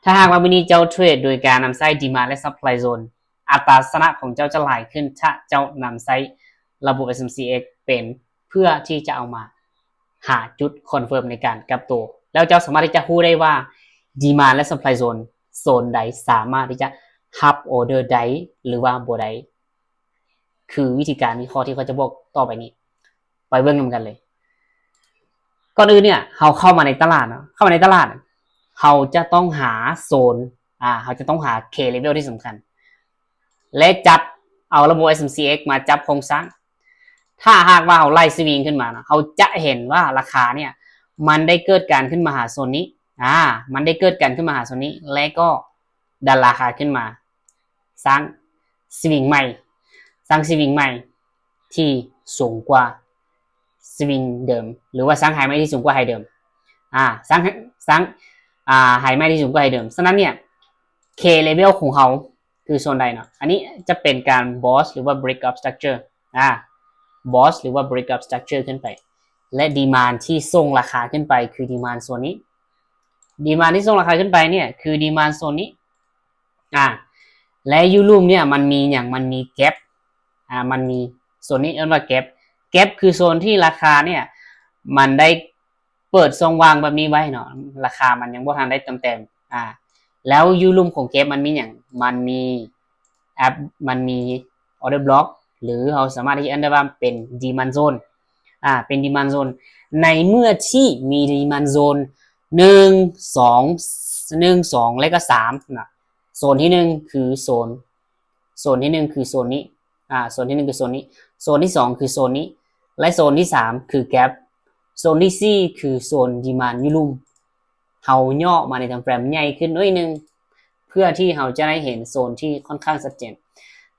ຖ້າຫາກວ່າມື້ນີ້ເຈົ້າເທຣດໂດຍການນຳໃຊ້ demand ແລະ supply zone ອັດຕາຊະນະຂອງເຈົ້າຈະຫຼາຍຂຶ້ນ ຖ້າເຈົ້ານຳໃຊ້ລະບົບ SMCX ເປັນ ເພື່ອທີ່ຈະເອົາມາຫາຈຸດ confirm ໃນການກັບໂຕ ແລ້ວເຈົ້າສາມາດທີ່ຈະຮູ້ໄດ້ວ່າ demand ແລະ supply zone ໂຊນໃດສາມາດທີ່ຈະຮັບ order ໄດ້ ຫຼືວ່າບໍ່ໄດ້ ຄືວິທີການວິເຄາະທີ່ຂ້ອຍຈະບອກຕໍ່ໄປນີ້ ໄປເບິ່ງນຳກັນເລີຍ. ກ່ອນອື່ນເນຍ ເຮົາເຂົ້າມາໃນຕະຫຼາດເນາະ ເຂົ້າມາໃນຕະຫຼາດ ເຮົາຈະຕ້ອງຫາໂຊນ ອາ ເຮົາຈະຕ້ອງຫາ K level ທີ່ສຳຄັນ ແລະ ຈັບເອົາລະບົບ SMCX ມາຈັບໂຄງສ້າງ. ຖ້າຫາກວ່າເຮົາໄລ່ສະວິງຂຶ້ນມາເນາະ ເຮົາຈະເຫັນວ່າລາຄາເນຍ ມັນໄດ້ເກີດການຂຶ້ນມາຫາໂຊນນີ້ ອາ ມັນໄດ້ເກີດການຂຶ້ນມາຫາໂຊນນີ້ ແລະ ກໍດັນລາຄາຂຶ້ນມາ ສ້າງສະວິງໃໝ່ ສ້າງສະວິງໃໝ່ທີ່ສູງກວ່າສະວິງເດີມ ຫຼືວ່າສ້າງໄຮໃໝ່ທີ່ສູງກວ່າໄຮເດີມ ອາ ສ້າງ ສ້າງ ອາ ໄຮໃໝ່ທີ່ສູງກວ່າໄຮເດີມ. ສະນັ້ນເນຍ K level ຂອງເຮົາຄືໂຊນໃດເນາະ? ອັນນີ້ຈະເປັນການ bounce ຫຼືວ່າ break up structure ອາ bounce ຫຼືວ່າ break up structure ຂຶ້ນໄປ ແລະ demand ທີ່ສົ່ງລາຄາຂຶ້ນໄປຄື demand ໂຊນນີ້ demand ທີ່ສົ່ງລາຄາຂຶ້ນໄປເນຍ ຄື demand ໂຊນນີ້ ອາ ແລະ ຢູ່ລຸ່ມເນຍ ມັນມີຫຍັງ? ມັນມີ gap ອາ ມັນມີໂຊນນີ້ເອີ້ນວ່າ gap gap ຄືໂຊນທີ່ລາຄາເນຍ ມັນໄດ້ເປີດຊ່ອງວ່າງແບບນີ້ໄວ້ເນາະ ລາຄາມັນຍັງບໍ່ທັນໄດ້ຕຳແຕງ ອາ ແລ້ວຢູ່ລຸ່ມຂອງ gap ມັນມີຫຍັງ? ມັນມີ app ມັນມີ order block ຫຼືເຮົາສາມາດທີ່ຈະເອີ້ນໄດ້ວ່າເປັນ demand zone ອາ ເປັນ demand zone. ໃນເມື່ອທີ່ມີ demand zone ໜຶ່ງ ສອງ ໜຶ່ງ ສອງ ແລະກໍ ສາມ ນະ ໂຊນທີໜຶ່ງຄືໂຊນ ໂຊນທີໜຶ່ງຄືໂຊນນີ້ ອາ ໂຊນທີໜຶ່ງຄືໂຊນນີ້ ໂຊນທີສອງຄືໂຊນນີ້ ແລະ ໂຊນທີສາມຄື gap ໂຊນທີສີ່ຄືໂຊນ demand ຢູ່ລຸ່ມ. ເຮົາຫຍໍ້ມາໃນ time frame ໃຫຍ່ຂຶ້ນໜ້ອຍໜຶ່ງ ເພື່ອທີ່ເຮົາຈະໄດ້ເຫັນໂຊນທີ່ຄ່ອນຂ້າງຊັດເຈນ.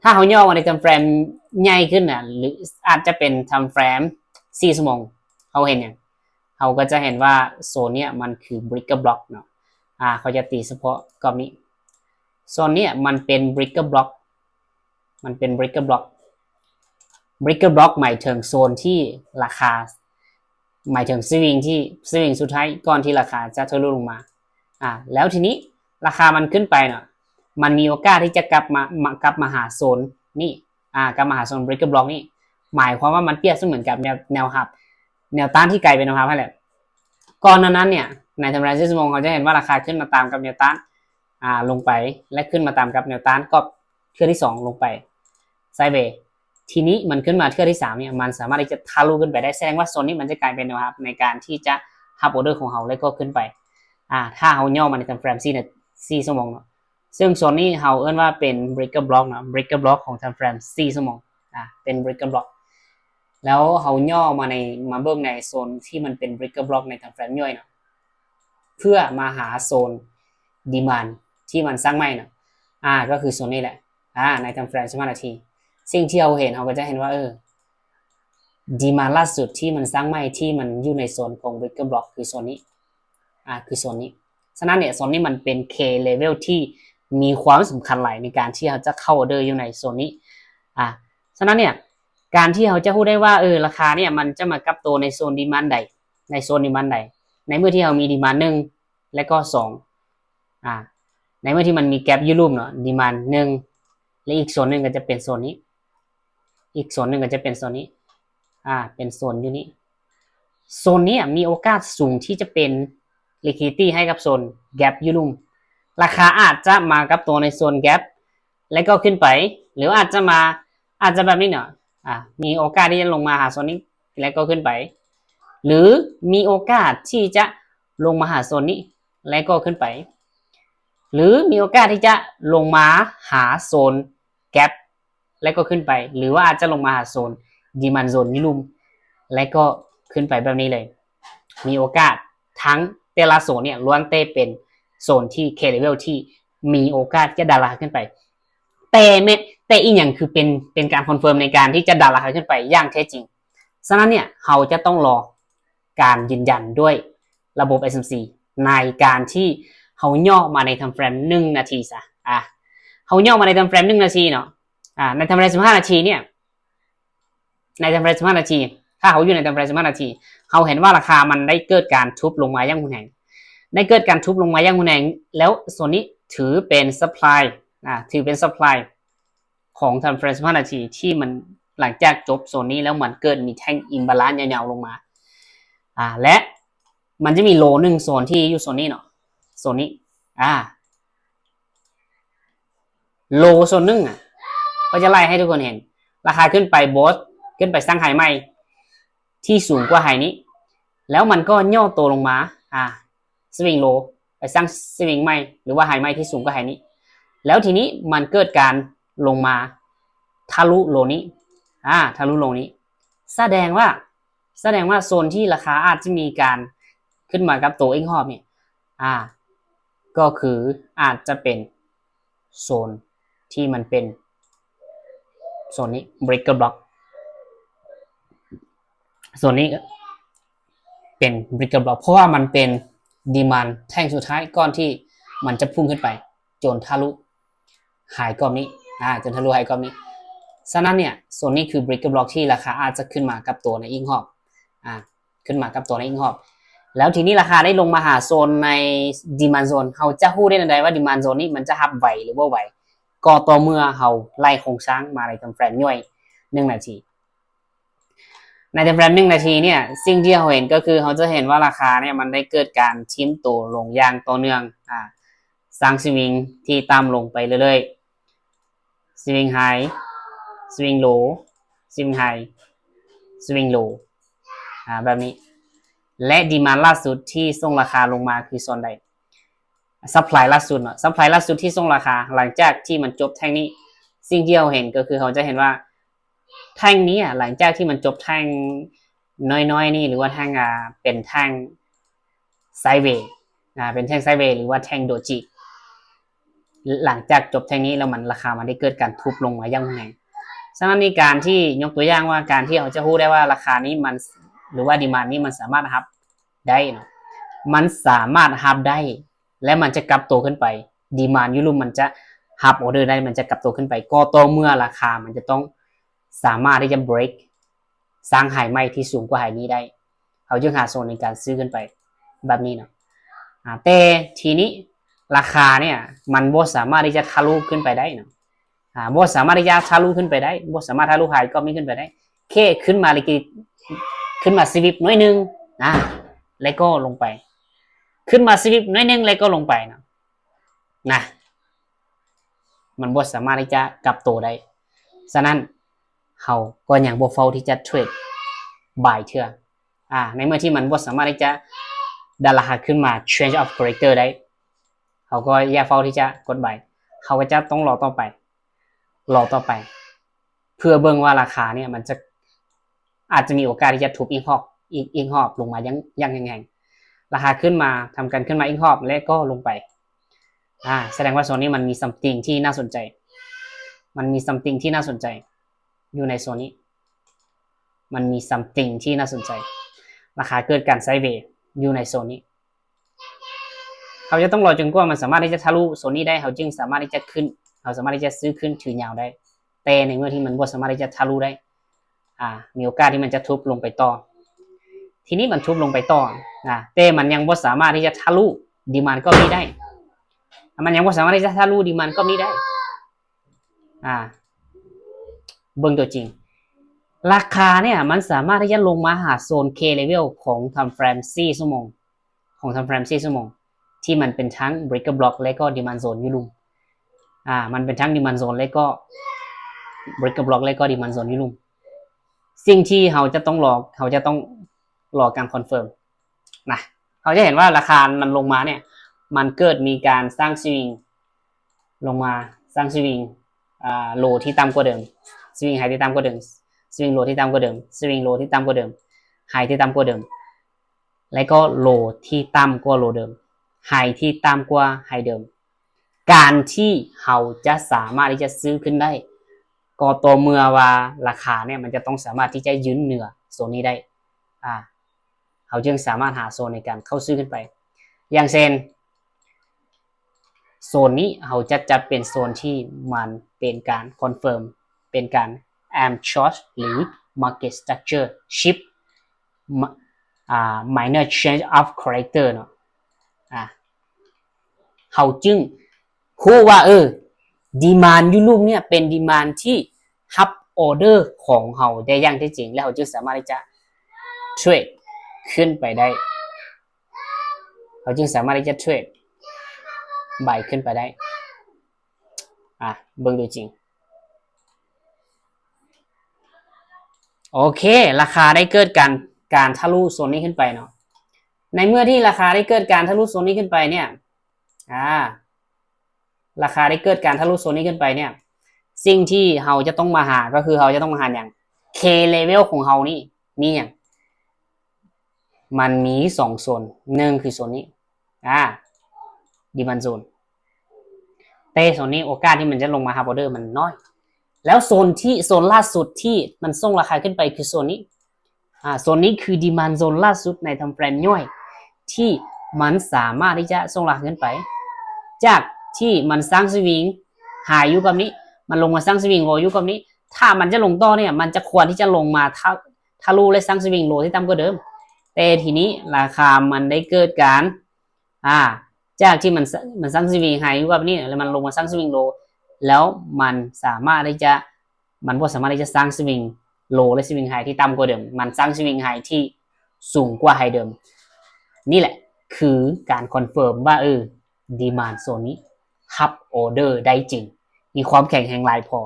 ຖ້າເຮົາຫຍໍ້ມາໃນ time frame ໃຫຍ່ຂຶ້ນນະ ຫຼືອາດຈະເປັນ time frame ສີ່ຊົ່ວໂມງ ເຮົາເຫັນຫຍັງ? ເຮົາກໍຈະເຫັນວ່າໂຊນເນຍມັນຄື breaker block ເນາະ ອາ ເຂົາຈະຕີສະເພາະກອບນີ້ ໂຊນເນຍມັນເປັນ breaker block ມັນເປັນ breaker block breaker block ໝາຍເຖິງໂຊນທີ່ລາຄາ ໝາຍເຖິງສະວິງທີ່ ສະວິງສຸດທ້າຍກ່ອນທີ່ລາຄາຈະທະລຸລົງມາ ອາ ແລ້ວທີນີ້ລາຄາມັນຂຶ້ນໄປເນາະ ມັນມີໂອກາດທີ່ຈະກັບມາ ມາ ກັບມາຫາໂຊນນີ້ ອາ ກັບມາຫາໂຊນ breaker block ນີ້ ໝາຍຄວາມວ່າມັນປຽບສະເໝືອນກັບແນວ ແນວຮັບ ແນວຕ້ານທີ່ກາຍເປັນແນວຮັບຫັ້ນແຫຼະ. ກ່ອນໜ້ານັ້ນເນຍ ໃນ time frame ສີ່ຊົ່ວໂມງ ເຮົາຈະເຫັນວ່າລາຄາຂຶ້ນມາຕາມກັບແນວຕ້ານ ອາ ລົງໄປ ແລະ ຂຶ້ນມາຕາມກັບແນວຕ້ານກອບເທື່ອທີສອງລົງໄປ sideways. ທີນີ້ມັນຂຶ້ນມາເທື່ອທີສາມເນຍ ມັນສາມາດທີ່ຈະທະລຸຂຶ້ນໄປໄດ້ ສະແດງວ່າໂຊນນີ້ມັນຈະກາຍເປັນແນວຮັບໃນການທີ່ຈະຮັບ order ຂອງເຮົາ ແລະ ກໍຂຶ້ນໄປ ອາ ຖ້າເຮົາຫຍໍ້ມາໃນ time frame ສີ່ນາ ສີ່ຊົ່ວໂມງເນາະ ເຊິ່ງໂຊນນີ້ເຮົາເອີ້ນວ່າເປັນ breaker block ເນາະ breaker block ຂອງ time frame ສີ່ຊົ່ວໂມງ ອາ ເປັນ breaker block. ແລ້ວເຮົາຫຍໍ້ມາໃນ ມາເບິ່ງໃນໂຊນທີ່ມັນເປັນ breaker block ໃນ time frame ຍ່ອຍເນາະ ເພື່ອມາຫາໂຊນ demand ທີ່ມັນສ້າງໃໝ່ເນາະ ອາ ກໍຄືໂຊນນີ້ແຫຼະ ອາ ໃນ time frame ສິບຫ້ານາທີ. ສິ່ງທີ່ເຮົາເຫັນ ເຮົາກໍຈະເຫັນວ່າ ເອີ demand ລ່າສຸດທີ່ມັນສ້າງໃໝ່ ທີ່ມັນຢູ່ໃນໂຊນຂອງ breaker block ຄືໂຊນນີ້ ອາ ຄືໂຊນນີ້. ສະນັ້ນເນຍ ໂຊນນີ້ມັນເປັນ K level ທີ່ມີຄວາມສຳຄັນຫຼາຍໃນການທີ່ເຮົາຈະເຂົ້າ order ຢູ່ໃນໂຊນນີ້ ອາ ສະນັ້ນເນຍ ການທີ່ເຮົາຈະຮູ້ໄດ້ວ່າ ເອີ ລາຄາເນຍມັນຈະມາກັບໂຕໃນໂຊນ demand ໃດ ໃນໂຊນ demand ໃດ ໃນເມື່ອທີ່ເຮົາມີ demand ໜຶ່ງ ແລະກໍ ສອງ ອາ ໃນເມື່ອທີ່ມັນມີ gap ຢູ່ລຸ່ມເນາະ demand ໜຶ່ງ ແລະ ອີກໂຊນໜຶ່ງກໍຈະເປັນໂຊນນີ້ ອີກໂຊນໜຶ່ງກໍຈະເປັນໂຊນນີ້ ອາ ເປັນໂຊນຢູ່ນີ້ ໂຊນນີ້ມີໂອກາດສູງທີ່ຈະເປັນ liquidity ໃຫ້ກັບໂຊນ gap ຢູ່ລຸ່ມ ລາຄາອາດຈະມາກັບໂຕໃນໂຊນ gap ແລະກໍຂຶ້ນໄປ ຫຼືອາດຈະມາ ອາດຈະແບບນີ້ເນາະ ອາ ມີໂອກາດທີ່ຈະລົງມາຫາໂຊນນີ້ ແລະກໍຂຶ້ນໄປ ຫຼືມີໂອກາດທີ່ຈະລົງມາຫາໂຊນນີ້ ແລະກໍຂຶ້ນໄປ ຫຼືມີໂອກາດທີ່ຈະລົງມາຫາໂຊນ gap ແລະກໍຂຶ້ນໄປ ຫຼືວ່າອາດຈະລົງມາຫາໂຊນ demand zone ຢູ່ລຸ່ມ ແລະກໍຂຶ້ນໄປແບບນີ້ເລີຍ. ມີໂອກາດທັງແຕ່ລະໂຊນເນຍ ລ້ວນແຕ່ເປັນໂຊນທີ່ K level ທີ່ມີໂອກາດຈະດັນລາຄາຂຶ້ນໄປ ແຕ່ແມ່ນ ແຕ່ອີ່ຫຍັງຄືເປັນ ເປັນການ confirm ໃນການທີ່ຈະດັນລາຄາຂຶ້ນໄປຢ່າງແທ້ຈິງ? ສະນັ້ນເນຍ ເຮົາຈະຕ້ອງລໍການຢືນຢັນດ້ວຍລະບົບ SMC ໃນການທີ່ເຮົາຫຍໍ້ມາໃນ time frame ໜຶ່ງນາທີຊະ ອາ ເຮົາຫຍໍ້ມາໃນ time frame ໜຶ່ງນາທີເນາະ ອາ ໃນ time frame ສິບຫ້ານາທີເນຍ ໃນ time frame ສິບຫ້ານາທີ ຖ້າເຮົາຢູ່ໃນ time frame ສິບຫ້ານາທີ ເຮົາເຫັນວ່າລາຄາມັນໄດ້ເກີດການທຸບລົງມາຢ່າງຮຸນແຮງ ໄດ້ເກີດການທຸບລົງມາຢ່າງຮຸນແຮງ ແລ້ວໂຊນນີ້ຖືເປັນ supply ອ່າ ຖືເປັນ supply ຂອງ time frame ສິບຫ້ານາທີ ທີ່ມັນ ຫຼັງຈາກຈົບໂຊນນີ້ແລ້ວ ມັນເກີດມີແທ່ງ imbalance ຍາວໆລົງມາ ອ່າ ແລະ ມັນຈະມີ low ໜຶ່ງໂຊນທີ່ຢູ່ໂຊນນີ້ເນາະ ໂຊນນີ້ ອ່າ low ໂຊນໜຶ່ງ ອ່າ ກໍຈະໄລ່ໃຫ້ທຸກຄົນເຫັນ ລາຄາຂຶ້ນໄປ bounce ຂຶ້ນໄປສ້າງ high ໃໝ່ທີ່ສູງກວ່າ high ນີ້ ແລ້ວມັນກໍຫຍໍ້ໂຕລົງມາ ອ່າ swing low ໄປສ້າງ swing ໃໝ່ ຫຼືວ່າ high ໃໝ່ທີ່ສູງກວ່າ high ນີ້ ແລ້ວທີນີ້ມັນເກີດການລົງມາທະລຸ low ນີ້ ອ່າ ທະລຸ low ນີ້ ສະແດງວ່າ ສະແດງວ່າໂຊນທີ່ລາຄາອາດຈະມີການຂຶ້ນມາກັບໂຕອີກຮອບນີ້ ອ່າ ກໍຄືອາດຈະເປັນໂຊນທີ່ມັນເປັນໂຊນນີ້ breaker block ໂຊນນີ້ເປັນ breaker block ເພາະວ່າມັນເປັນ demand ແທ່ງສຸດທ້າຍກ່ອນທີ່ມັນຈະພຸ່ງຂຶ້ນໄປຈົນທະລຸ high ກອບນີ້ ອ່າ ຈົນທະລຸ high ກອບນີ້. ສະນັ້ນເນຍ ໂຊນນີ້ຄື breaker block ທີ່ລາຄາອາດຈະຂຶ້ນມາກັບໂຕໃນອີກຮອບ ອ່າ ຂຶ້ນມາກັບໂຕໃນອີກຮອບ. ແລ້ວທີນີ້ລາຄາໄດ້ລົງມາຫາໂຊນໃນ demand zone ເຮົາຈະຮູ້ໄດ້ແນວໃດວ່າ demand zone ນີ້ມັນຈະຮັບໄຫວ ຫຼື ບໍ່ໄຫວ? ກໍຕໍ່ເມື່ອເຮົາໄລ່ໂຄງສ້າງມາໃນ time frame ຍ່ອຍໜຶ່ງນາທີ. ໃນ time frame ໜຶ່ງນາທີເນຍ ສິ່ງທີ່ເຮົາເຫັນກໍຄື ເຮົາຈະເຫັນວ່າລາຄາເນຍ ມັນໄດ້ເກີດການຖິ້ມໂຕລົງຢ່າງຕໍ່ເນື່ອງ ອ່າ ສ້າງ swing ທີ່ຕ່ຳລົງໄປເລື້ອຍໆ swing high swing low swing high swing low ອ່າ ແບບນີ້ ແລະ demand ລ່າສຸດທີ່ສົ່ງລາຄາລົງມາຄືໂຊນໃດ? supply ລ່າສຸດເນາະ supply ລ່າສຸດທີ່ສົ່ງລາຄາ ຫຼັງຈາກທີ່ມັນຈົບແທ່ງນີ້ ສິ່ງທີ່ເຮົາເຫັນກໍຄື ເຮົາຈະເຫັນວ່າ ແທ່ງນີ້ ຫຼັງຈາກທີ່ມັນຈົບແທ່ງນ້ອຍໆນີ້ ຫຼືວ່າແທ່ງ ອ່າ ເປັນແທ່ງ sideways ອ່າ ເປັນແທ່ງ sideways ຫຼືວ່າແທ່ງ doji ຫຼັງຈາກຈົບແທ່ງນີ້ແລ້ວ ມັນ ລາຄາມັນໄດ້ເກີດການທຸບລົງມາຢ່າງຮຸນແຮງ. ສະນັ້ນນີ້ ການທີ່ ຍົກຕົວຢ່າງວ່າ ການທີ່ເຮົາຈະຮູ້ໄດ້ວ່າລາຄານີ້ມັນ ຫຼືວ່າ demand ນີ້ມັນສາມາດຮັບໄດ້ເນາະ ມັນສາມາດຮັບໄດ້ ແລະ ມັນຈະກັບໂຕຂຶ້ນໄປ demand ຢູ່ລຸ່ມ ມັນຈະຮັບ order ໄດ້ ມັນຈະກັບໂຕຂຶ້ນໄປ ກໍຕໍ່ເມື່ອລາຄາມັນຈະຕ້ອງສາມາດທີ່ຈະ break ສ້າງ high ໃໝ່ທີ່ສູງກວ່າ high ນີ້ໄດ້ ເຮົາຈຶ່ງຫາໂຊນໃນການຊື້ຂຶ້ນໄປ ແບບນີ້ເນາະ. ອ່າ ແຕ່ທີນີ້ລາຄາເນຍ ມັນບໍ່ສາມາດທີ່ຈະທະລຸຂຶ້ນໄປໄດ້ເນາະ ອ່າ ບໍ່ສາມາດທີ່ຈະທະລຸຂຶ້ນໄປໄດ້ ບໍ່ສາມາດທະລຸ high ກອບນີ້ຂຶ້ນໄປໄດ້ ແຄ່ຂຶ້ນມາເລັກ ຂຶ້ນມາສະວິບໜ້ອຍໜຶ່ງນະ ແລ້ວກໍລົງໄປ ຂຶ້ນມາສະວິບໜ້ອຍໜຶ່ງ ແລ້ວກໍລົງໄປເນາະ ນະ ມັນບໍ່ສາມາດທີ່ຈະກັບໂຕໄດ້. ສະນັ້ນ ເຮົາກໍຍັງບໍ່ຟ້າວທີ່ຈະເທຣດບາຍເທື່ອ ອ່າ ໃນເມື່ອທີ່ມັນບໍ່ສາມາດທີ່ຈະດັນລາຄາຂຶ້ນມາ change of character ໄດ້ ເຮົາກໍຢ່າຟ້າວທີ່ຈະກົດບາຍ ເຮົາກໍຈະຕ້ອງລໍຕໍ່ໄປ ລໍຕໍ່ໄປ ເພື່ອເບິ່ງວ່າລາຄາເນຍ ມັນຈະ ອາດຈະມີໂອກາດທີ່ຈະທຸບອີກຮອບ ອີກ ອີກຮອບລົງມາຢ່າງ ຢ່າງແຮງໆ ລາຄາຂຶ້ນມາ ທຳການຂຶ້ນມາອີກຮອບ ແລະ ກໍລົງໄປ ອ່າ ສະແດງວ່າໂຊນນີ້ມັນມີ something ທີ່ໜ້າສົນໃຈ ມັນມີ something ທີ່ໜ້າສົນໃຈຢູ່ໃນໂຊນນີ້ ມັນມີ something ທີ່ໜ້າສົນໃຈ ລາຄາເກີດການ sideways ຢູ່ໃນໂຊນນີ້ ເຮົາຈະຕ້ອງລໍຈົນກວ່າມັນສາມາດທີ່ຈະທະລຸໂຊນນີ້ໄດ້ ເຮົາຈຶ່ງສາມາດທີ່ຈະຂຶ້ນ ເຮົາສາມາດທີ່ຈະຊື້ຂຶ້ນຖືຍາວໄດ້ ແຕ່ໃນເມື່ອທີ່ມັນບໍ່ສາມາດທີ່ຈະທະລຸໄດ້ ອ່າ ມີໂອກາດທີ່ມັນຈະທຸບລົງໄປຕໍ່ ທີນີ້ມັນທຸບລົງໄປຕໍ່ນະ ແຕ່ມັນຍັງບໍ່ສາມາດທີ່ຈະທະລຸ demand ກອບນີ້ໄດ້ ມັນຍັງບໍ່ສາມາດທີ່ຈະທະລຸ demand ກອບນີ້ໄດ້ ອ່າ ເບິ່ງຕົວຈິງ ລາຄາເນຍ ມັນສາມາດທີ່ຈະລົງມາຫາໂຊນ K level ຂອງ time frame ສີ່ຊົ່ວໂມງ ຂອງ time frame ສີ່ຊົ່ວໂມງ ທີ່ມັນເປັນທັງ breaker block ແລະ ກໍ demand zone ຢູ່ລຸ່ມ ອ່າ ມັນເປັນທັງ demand zone ແລະ ກໍ breaker block ແລະ ກໍ demand zone ຢູ່ລຸ່ມ ສິ່ງທີ່ເຮົາຈະຕ້ອງລໍ ເຮົາຈະຕ້ອງລໍການ confirm ນະ ເຮົາຈະເຫັນວ່າລາຄາມັນລົງມາເນຍ ມັນເກີດມີການສ້າງ swing ລົງມາ ສ້າງ swing ອ່າ low ທີ່ຕ່ຳກວ່າເດີມ swing high ທີ່ຕ່ຳກວ່າເດີມ swing low ທີ່ຕ່ຳກວ່າເດີມ swing low ທີ່ຕ່ຳກວ່າເດີມ high ທີ່ຕ່ຳກວ່າເດີມ ແລະ ກໍ low ທີ່ຕ່ຳກວ່າ low ເດີມ high ທີ່ຕ່ຳກວ່າ high ເດີມ ການທີ່ເຮົາຈະສາມາດທີ່ຈະຊື້ຂຶ້ນໄດ້ ກໍຕໍ່ເມື່ອວ່າລາຄາເນຍ ມັນຈະຕ້ອງສາມາດທີ່ຈະຢືນເໜືອໂຊນນີ້ໄດ້ ອ່າ ເຮົາຈຶ່ງສາມາດຫາໂຊນໃນການເຂົ້າຊື້ຂຶ້ນໄປ ຢ່າງເຊັ່ນ ໂຊນນີ້ເຮົາຈະຈັດເປັນໂຊນທີ່ມັນເປັນການ confirm ເປັນການ arm short ຫຼື market structure shift ມ- ອ່າ minor change of character ເນາະ ອ່າ ເຮົາຈຶ່ງຮູ້ວ່າ ເອີ demand ຢູ່ລຸ່ມເນີ້ຍເປັນ demand ທີ່ຮັບ order ຂອງເຮົາໄດ້ຢ່າງແທ້ຈິງ ແລະ ເຮົາຈຶ່ງສາມາດທີ່ຈະ trade ຂຶ້ນໄປໄດ້ ເຮົາຈຶ່ງສາມາດທີ່ຈະ trade buy ຂຶ້ນໄປໄດ້. ອາ ເບິ່ງຕົວຈິງ. ໂອເຄ ລາຄາໄດ້ເກີດການ ການທະລຸໂຊນນີ້ຂຶ້ນໄປເນາະ. ໃນເມື່ອທີ່ລາຄາໄດ້ເກີດການທະລຸໂຊນນີ້ຂຶ້ນໄປເນີ້ຍ ອາ ລາຄາໄດ້ເກີດການທະລຸໂຊນນີ້ຂຶ້ນໄປເນີ້ຍ ສິ່ງທີ່ເຮົາຈະຕ້ອງມາຫາ ກໍຄືເຮົາຈະຕ້ອງມາຫາຫຍັງ? K level ຂອງເຮົານີ້ມີຫຍັງ? ມັນມີສອງໂຊນ ໜຶ່ງຄືໂຊນນີ້ ອາ demand zone ແຕ່ໂຊນນີ້ໂອກາດທີ່ມັນຈະລົງມາຮັບ order ມັນນ້ອຍ ແລ້ວໂຊນທີ່ ໂຊນລ່າສຸດທີ່ມັນສົ່ງລາຄາຂຶ້ນໄປຄືໂຊນນີ້ ອາ ໂຊນນີ້ຄື demand zone ລ່າສຸດໃນ time frame ຍ່ອຍ ທີ່ມັນສາມາດທີ່ຈະສົ່ງລາຄາຂຶ້ນໄປ ຈາກທີ່ມັນສ້າງ swing high ຢູ່ກັບນີ້ ມັນລົງມາສ້າງ swing low ຢູ່ກັບນີ້ ຖ້າມັນຈະລົງຕໍ່ເນີ້ຍ ມັນຈະຄວນທີ່ຈະລົງມາ ທະ ທະລຸ ແລະ ສ້າງ swing low ທີ່ຕ່ຳກວ່າເດີມ ແຕ່ທີນີ້ລາຄາມັນໄດ້ເກີດການ ອາ ຈາກທີ່ມັນ ມັນສ້າງ swing high ຢູ່ແບບນີ້ ແລ້ວມັນລົງມາສ້າງ swing low ແລ້ວມັນສາມາດທີ່ຈະ ມັນບໍ່ສາມາດທີ່ຈະສ້າງ swing low ແລະ swing high ທີ່ຕ່ຳກວ່າເດີມ ມັນສ້າງ swing high ທີ່ສູງກວ່າ high ເດີມ. ນີ້ແຫຼະຄືການ confirm ວ່າ ເອີ demand zone ນີ້ຮັບ order ໄດ້ຈິງ ມີຄວາມແຂງແຮງຫຼາຍພໍ.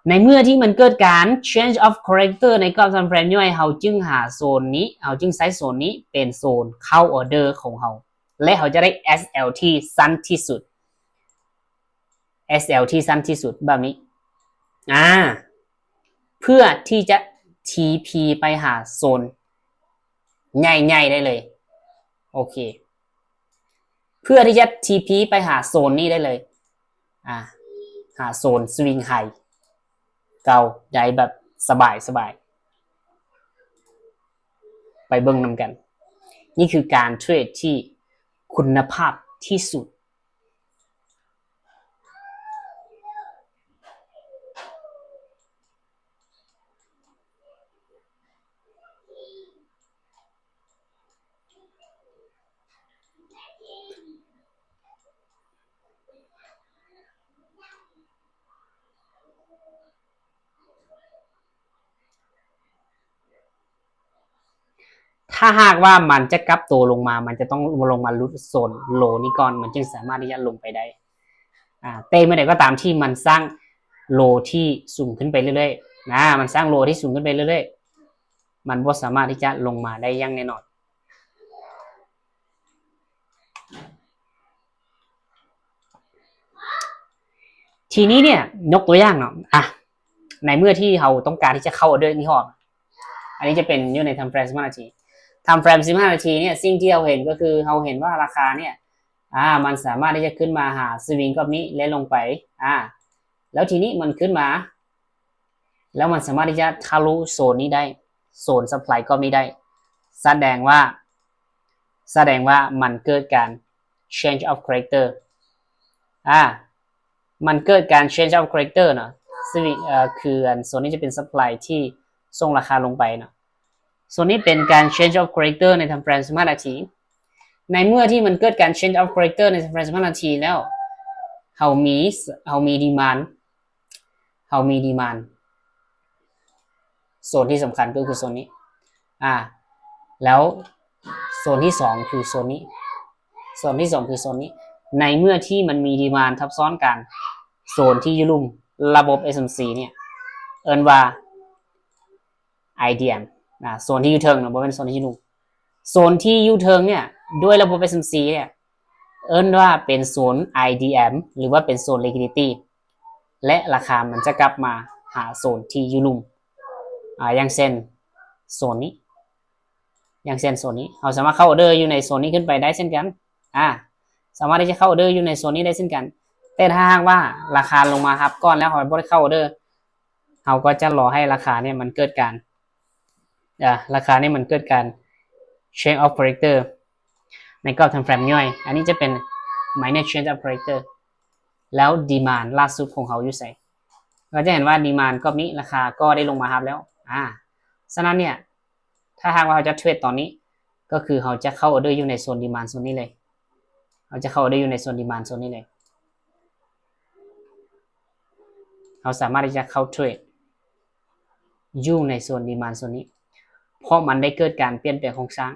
ໃນເມື່ອທີ່ມັນເກີດການ change of character ໃນກອບ time frame ຍ່ອຍ ເຮົາຈຶ່ງຫາໂຊນນີ້ ເຮົາຈຶ່ງໃຊ້ໂຊນນີ້ເປັນໂຊນເຂົ້າ order ຂອງເຮົາ ແລະ ເຮົາຈະໄດ້ SLT ສັ້ນທີ່ສຸດ SLT ສັ້ນທີ່ສຸດແບບນີ້ ອາ ເພື່ອທີ່ຈະ TP ໄປຫາໂຊນໃຫຍ່ໆໄດ້ເລີຍ. ໂອເຄ ເພື່ອທີ່ຈະ TP ໄປຫາໂຊນນີ້ໄດ້ເລີຍ ອາ ຫາໂຊນ swing high ເກົ່າໄດ້ແບບສະບາຍໆ ໄປເບິ່ງນຳກັນ. ນີ້ຄືການເທຣດທີ່ຄຸນນະພາບທີ່ສຸດ. ຖ້າຫາກວ່າມັນຈະກັບໂຕລົງມາ ມັນຈະຕ້ອງລົງມາຫຼຸດໂຊນໂລນີ້ກ່ອນ ມັນຈຶ່ງສາມາດທີ່ຈະລົງໄປໄດ້. ອາ ແຕ່ເມື່ອໃດກໍຕາມທີ່ມັນສ້າງໂລທີ່ສູງຂຶ້ນໄປເລື້ອຍໆ ນະ ມັນສ້າງໂລທີ່ສູງຂຶ້ນໄປເລື້ອຍໆ ມັນບໍ່ສາມາດທີ່ຈະລົງມາໄດ້ຢ່າງແນ່ນອນ. ທີນີ້ເນີ້ຍ ຍົກຕົວຢ່າງເນາະ ອາ ໃນເມື່ອທີ່ເຮົາຕ້ອງການທີ່ຈະເຂົ້າ order ນີ້ຮອດ ອັນນີ້ຈະເປັນຢູ່ໃນ time frame ສິບຫ້ານາທີ time frame ສິບຫ້ານາທີເນີ້ຍ ສິ່ງທີ່ເຮົາເຫັນກໍຄື ເຮົາເຫັນວ່າລາຄາເນີ້ຍ ອາ ມັນສາມາດທີ່ຈະຂຶ້ນມາຫາ swing ກອບນີ້ ແລະ ລົງໄປ ອາ ແລ້ວທີນີ້ມັນຂຶ້ນມາ ແລ້ວມັນສາມາດທີ່ຈະທະລຸໂຊນນີ້ໄດ້ ໂຊນ supply ກອບນີ້ໄດ້ ສະແດງວ່າ ສະແດງວ່າມັນເກີດການ change of character ອາ ມັນເກີດການ change of character ເນາະ swing ເອີ ຄືອັນໂຊນນີ້ຈະເປັນ supply ທີ່ສົ່ງລາຄາລົງໄປເນາະ ໂຊນນີ້ເປັນການ change of character ໃນ time frame ສິບຫ້ານາທີ. ໃນເມື່ອທີ່ມັນເກີດການ change of character ໃນ time frame ສິບຫ້ານາທີແລ້ວ ເຮົາມີ ເຮົາມີ demand ເຮົາມີ demand ໂຊນທີ່ສຳຄັນກໍຄືໂຊນນີ້ ອາ ແລ້ວໂຊນທີສອງຄືໂຊນນີ້ ໂຊນທີສອງຄືໂຊນນີ້ ໃນເມື່ອທີ່ມັນມີ demand ທັບຊ້ອນກັນ ໂຊນທີ່ຢູ່ລຸ່ມລະບົບ SMC ເນີ້ຍ ເອີ້ນວ່າ IDM ນະ ໂຊນທີ່ຢູ່ເທິງນະ ບໍ່ແມ່ນໂຊນທີ່ຢູ່ລຸ່ມ ໂຊນທີ່ຢູ່ເທິງເນີ້ຍ ດ້ວຍລະບົບ SMC ເນີ້ຍ ເອີ້ນວ່າເປັນໂຊນ IDM ຫຼືວ່າເປັນໂຊນ liquidity ແລະ ລາຄາມັນຈະກັບມາຫາໂຊນທີ່ຢູ່ລຸ່ມ ອາ ຢ່າງເຊັ່ນໂຊນນີ້ ຢ່າງເຊັ່ນໂຊນນີ້ ເຮົາສາມາດເຂົ້າ order ຢູ່ໃນໂຊນນີ້ຂຶ້ນໄປໄດ້ເຊັ່ນກັນ ອາ ສາມາດທີ່ຈະເຂົ້າ order ຢູ່ໃນໂຊນນີ້ໄດ້ເຊັ່ນກັນ ແຕ່ຖ້າຫາກວ່າລາຄາລົງມາຮັບກ່ອນແລ້ວ ເຮົາບໍ່ໄດ້ເຂົ້າ order ເຮົາກໍຈະລໍໃຫ້ລາຄາເນີ້ຍມັນເກີດການ ອາ ລາຄານີ້ມັນເກີດການ change of character ໃນກອບ time frame ຍ່ອຍ ອັນນີ້ຈະເປັນ minor change of character ແລ້ວ demand ລ່າສຸດຂອງເຮົາຢູ່ໃສ? ເຮົາຈະເຫັນວ່າ demand ກອບນີ້ລາຄາກໍໄດ້ລົງມາຮັບແລ້ວ ອາ ສະນັ້ນເນີ້ຍ ຖ້າຫາກວ່າເຮົາຈະເທຣດຕອນນີ້ ກໍຄືເຮົາຈະເຂົ້າ order ຢູ່ໃນໂຊນ demand ໂຊນນີ້ເລີຍ າຈະເຂົ້າໄດ້ຢູ່ໃນໂຊນ demand zone ນີ້ເລີຍ. ເຮົາສາມາດທີ່ຈະເຂົ້າເທຣດຢູ່ໃນໂຊນ demand zone ນີ້ ເພາະມັນໄດ້ເກີດການປ່ຽນແປງໂຄງສ້າງ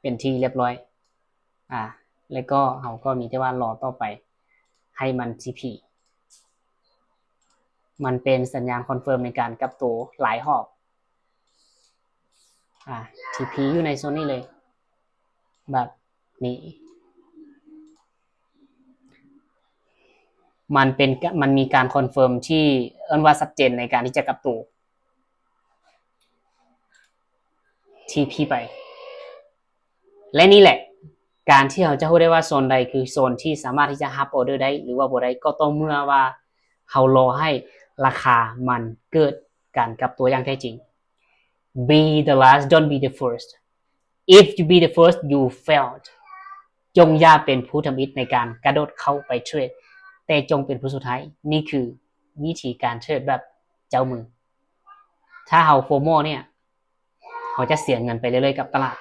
ເປັນທີ່ຮຽບຮ້ອຍ ອາ ແລ້ວກໍເຮົາກໍມີແຕ່ວ່າລໍຕໍ່ໄປໃຫ້ມັນ TP. ມັນເປັນສັນຍານຄອນເຟີມໃນການກັບໂຕຫຼາຍຮອບ. ອາ TP ຢູ່ໃນໂຊນນີ້ເລີຍ ແບບນີ້ ມັນເປັນ ມັນມີການຄອນເຟີມທີ່ເອີ້ນວ່າຊັດເຈນໃນການທີ່ຈະກັບໂຕ TP ໄປ. ແລະ ນີ້ແຫຼະ ການທີ່ເຮົາຈະຮູ້ໄດ້ວ່າໂຊນໃດຄືໂຊນທີ່ສາມາດທີ່ຈະຮັບອອເດີໄດ້ ຫຼືວ່າບໍ່ໄດ້ ກໍຕໍ່ເມື່ອວ່າເຮົາລໍໃຫ້ລາຄາມັນເກີດການກັບຕົວຢ່າງແທ້ຈິງ. Be the last, don't be the first. If you be the first, you failed. ຈົ່ງຢ່າເປັນຜູ້ທຳອິດໃນການກະໂດດເຂົ້າໄປເທຣດ ແຕ່ຈົ່ງເປັນຜູ້ສຸດທ້າຍ. ນີ້ຄືວິທີການເທຣດແບບເຈົ້າມື. ຖ້າເຮົາ FOMO ເນ່ຍ ເຮົາຈະເສຍເງິນໄປເລື້ອຍໆກັບຕະຫຼາດ.